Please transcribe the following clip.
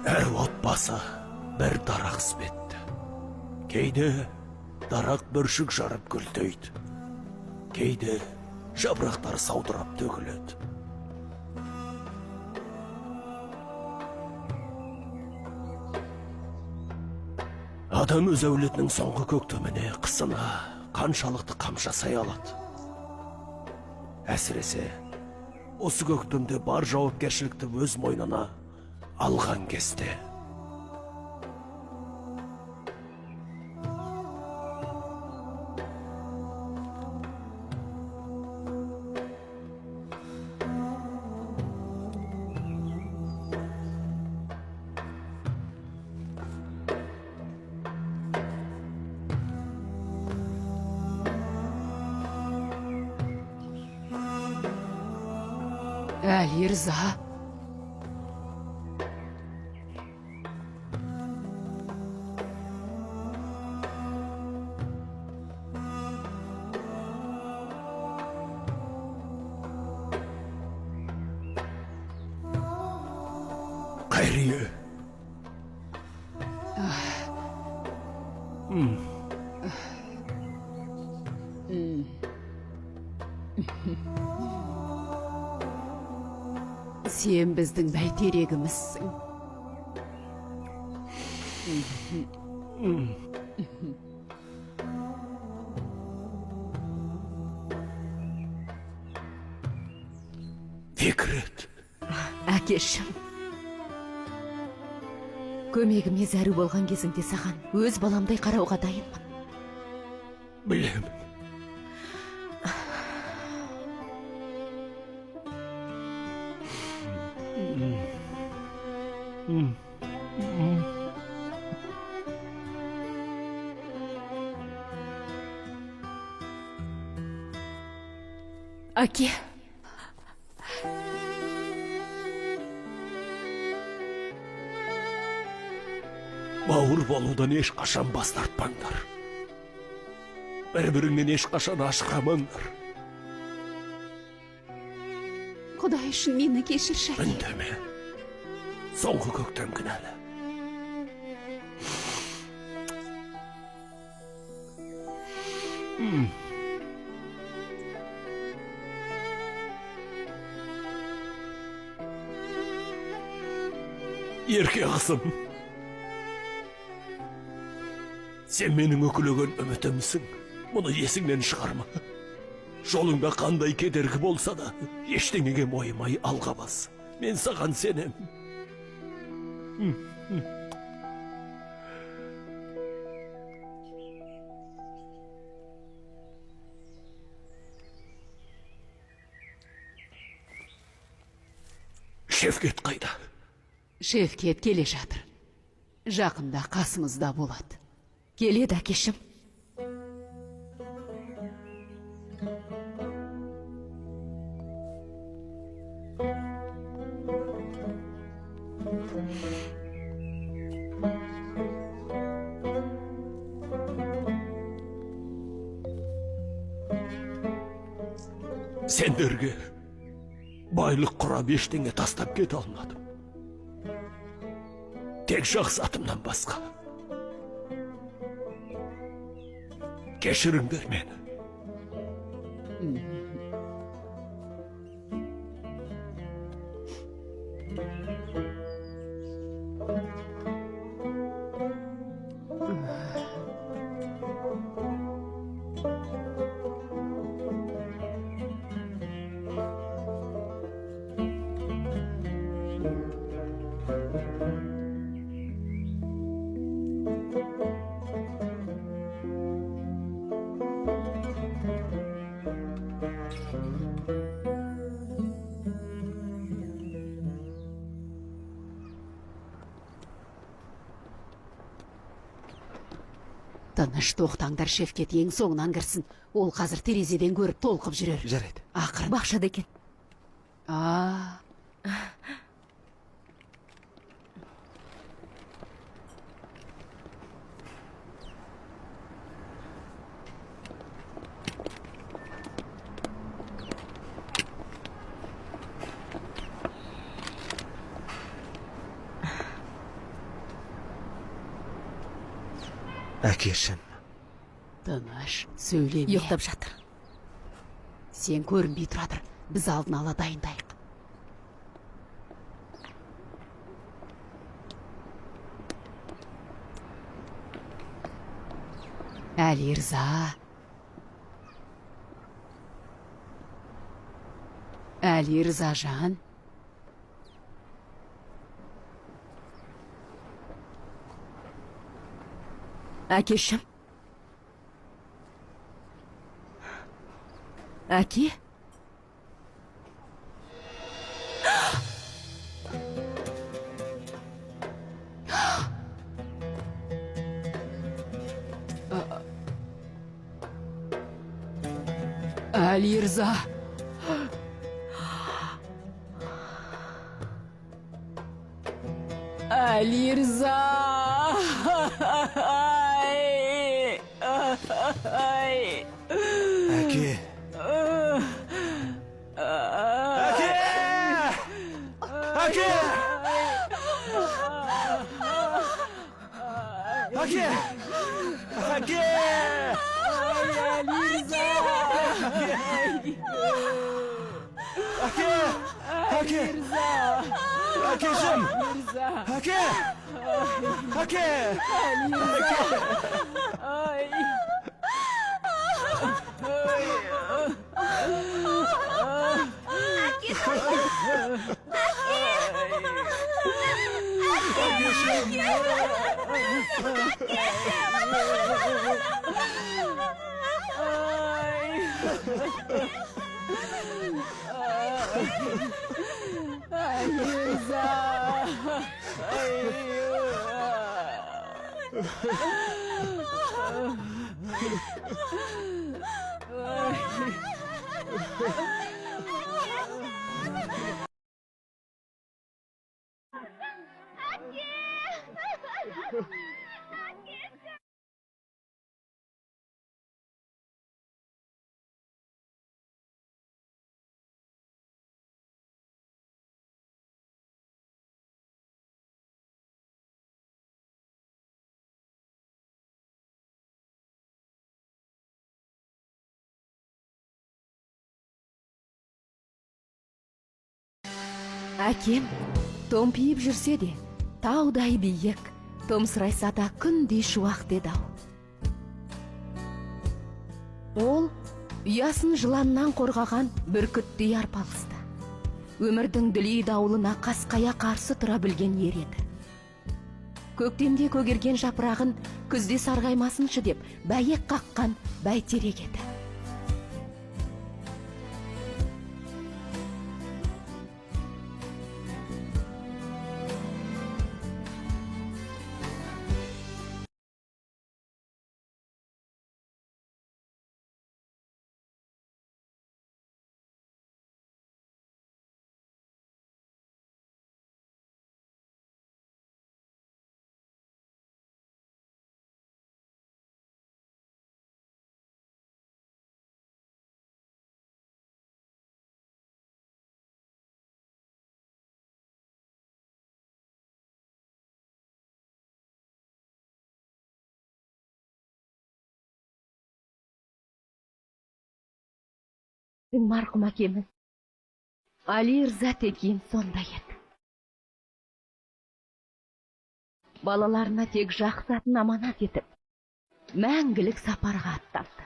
Әр отбасы бір дарақ іспетті. Кейде дарақ бүршік жарып гүлдейді. Кейде жапырақтары саудырап төгіледі. Адам өз әулетінің соңғы көктеміне, қысына қаншалықты қам жасай алады? Әсіресе осы көктемде бар жауапкершілікті өз мойнына алған кезде. Әли Рза. Қайрие. Сен біздің бәйтерегімізсің. Фикрет. Әкешім. Көмегіме зәру болған кезіңде саған өз баламдай қарауға дайынмын. Білемін. Әке. Бауыр болудан ешқашан бас тартпаңдар. Бір-біріңнен ешқашан ажырамаңдар. Құдай үшін мені кешірші, әке. Үндеме. Соңғы көктем кінәлі. Ерке қызым. Сен менің үкілеген үмітімсің. Мұны есіңнен шығарма. Жолыңда қандай кедергі болса да, ештеңеге мойымай алға бас. Мен саған сенем. Шевкет қайда? Шевкет келе жатыр. Жақында қасымызда болады. Келеді, әкешім. Сендерге байлық құрап ештеңе тастап кете алмадым. Тек жақсы атымнан басқа. Кешіріңдер мені. Тыныш тоқтаңдар, Шевкет ең соңынан кірсін. Ол қазір терезеден көріп толқып жүрер. Жарайды. Ақырын. Бақшада екен. А, Әкешім. Тыныш, сөйлеме. Ұйықтап жатыр. Сен көрінбей тұра тұр. Біз алдын ала дайындайық. Әлирза. Әлирзажан. Әкешім. Әке? Әлирза. Әлирза. Ай. Ай. Әке. Әке! Әке! Әке! Әке! Әке! Әке! Әкешім! Әке! Әке! Әкем томпиып жүрсе де, таудай биік, томсырайса да күндей шуақ деді ау. Ол ұясын жыланнан қорғаған бүркіттей арпалысты. Өмірдің дүлей дауылына қасқая қарсы тұра білген ер еді. Көктемде көгерген жапырағын күзде сарғаймасыншы деп бәйек қаққан бәйтерек еді. Марқұм әкеміз Әлирза Текин сондай еді. Балаларына тек жақсы атын аманат етіп, мәңгілік сапарға аттанды.